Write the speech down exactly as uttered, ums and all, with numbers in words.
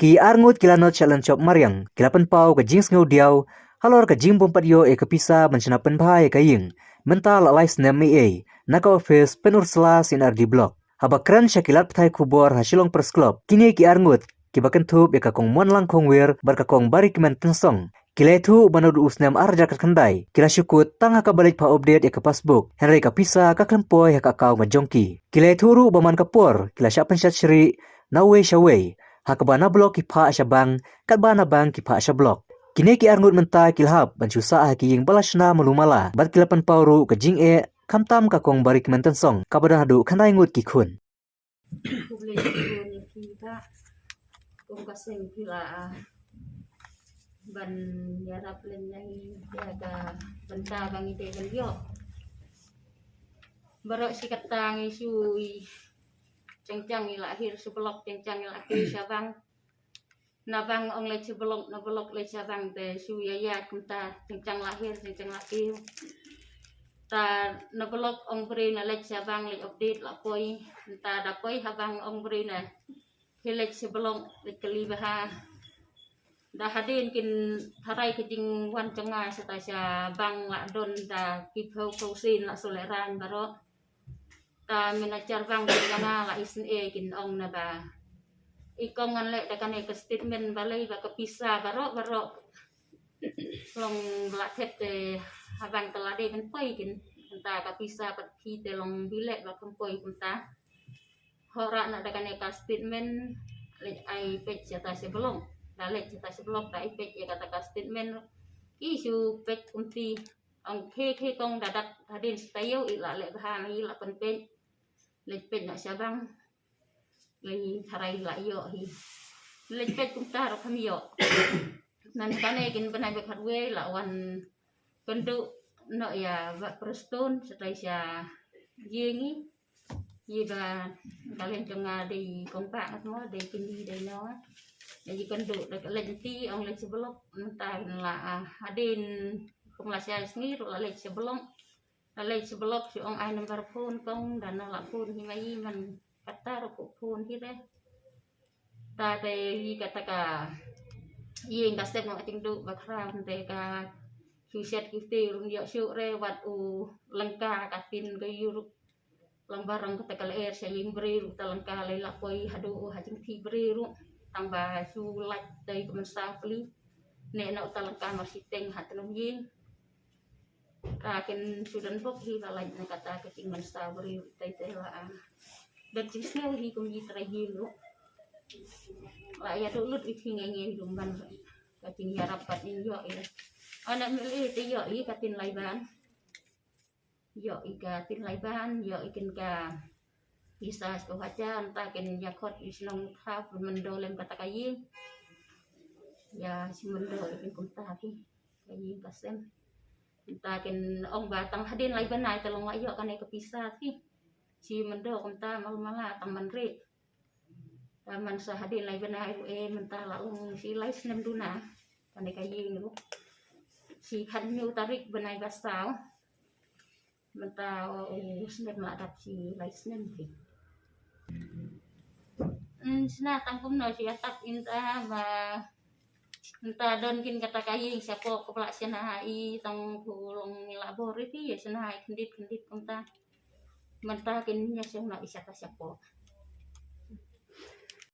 Ki arngut ki la nod sha Lynchop Mariang, ki la pynpaw ka jingsngew diaw halor ka jingbym pat ïoh ïa ka pisa ban shna pynbha ïa ka ïing mynta la lai snem ei ei na ka ophis Pynursla C&RD Block. Haba kren sha ki lad pathai khubor ha Shillong Press Club, kine ki arngut kiba kynthup ïa ka Kong Muanlang Khongwir bad ka Kong Barikmen Tynsong, ki la ïathuh ba naduh u snem ar hajar khatkhyndai ki la shu kut tang ha kaba leit phah update ïa ka passbook, hynrei ka pisa ka khlem poi ha ka account ka jong ki. Ki la ïathuh ruh ba man ka por ki la shah pynshad shrieh na uwei sha uwei, ha kaba na block ki phah sha bank, katba na bank ki phah sha block. Kine ki arngut mynta ki la hap ban shu sah ha ki ïing ba la shna malu mala bad ki la pynpaw ruh ka jingeh, khamtam ka Kong Barikmen Tynsong kaba don haduh khyndai ngut ki khun. Khublei shibun ïa phi bah, kum ka seng phi la, ah, ban ïarap lem ïa ngi ïa ka bynta ba ngi dei ban ïoh. Baroh shi katta ngi shu i chang chang i la hiar sha block, chang chang i la hiar sha bank. Na bank ong leit sha block, na block leit sha bank, te shu ïa ïa kumta, chang chang la hiar, chang chang la hiar. Ta na block ong briew na leit sha bank, leit update la poi. Ta da poi ha bank ong briew na hi leit sha block, leit kylli bha. Da hadien kin tharai ka jingwan jong nga sha ta sha bank la don da ki phew phew sien la shu lehrain baroh. Ta manager bank jong nga la isynei, kin ong naba i kong ngan leh da kane ka statement balei ba ka pisa baroh baroh long ba la thep te ha bank te la dei ban poi, kin ta ka pisa pat phi te long bi leh ba kam poi kumta. Hok rah noh da kane ka statement, leit ai peit sha ta sha block. Da leit sha ta sha block da ai peit ïa kata ka statement, ki shu peit kumta. Ong khie khie kong, da dak hadien shi taïew i la leh bha, i la pynpeit. Leit peit noh sha bank, leit tharai la ïoh hi. Leit peit kumta ruh kam ïoh. Nangta kane kin bnai ba khatwei la wan kynduh noh ïa Bah Prestone sha tai sha ïing i. Ïa ba ka liang jong nga dei kong Bah ngat mo, dei kynti dei no. Ïa i kynduh da ka leit ti ong leit sha block, nangta la, ah, hadien kum la sha sngi ruh la leit sha block. La leit sha block shu ong ai number phone kong, da na la phone hi ma i, man kata ruh ko phone hi re. Ta te i kata ka ïing ka step noh ka jingduh ba khraw, te ka shu shet ki te ruh ym ïoh shuh re, wat u lyngka ka tin ka ïu ruh. Lang barang kata ka lyer sha ïing briew ruh, ta lyngka lei la poi haduh ha jingthih briew ruh. Tang ba shu lait dei ka mynsaw pli. Ne na uta lyngka mar shiteng ha tnum ïing. Ka kin shu don bok hi ba lait na kata ka jingmynsaw briew tei tei la, ah. Don jingsngew hi kum i trai ïing ruh. La ïa duh lut i phi ngai ngai ruh ban ka jingïarap pat in ïoh i. Ana mil i te ïoh i ka tin lai ban. Ïoh i ka tin lai ban, ïoh i kin ka pisa sha ka hajar, nta kin ïa khot i shnong tha pynmyndo lem kata ka ïing. Ïa shu myndo i kin kumta ki ka ïing ka sem. Nta kin ong ba tang hadien lai bnai te long la ïoh kane ka pisa ki. Shu myndo kumta mal mala tang man re. Tang man sa hadien lai bnai ruh e, mynta la long shi lai snem duna. Kane ka ïing ruh. Shi khatñiew tarik bnai ba saw. Mynta u snem la dap shi lai snem hi. Shna tang kumno shi atap inta ba mynta don kin kata ka ïing shapoh, ko pla shna i tang ko long la bor i phi shna i khyndiat khyndiat kumta. Mynta kin ïa shna i shata shapoh.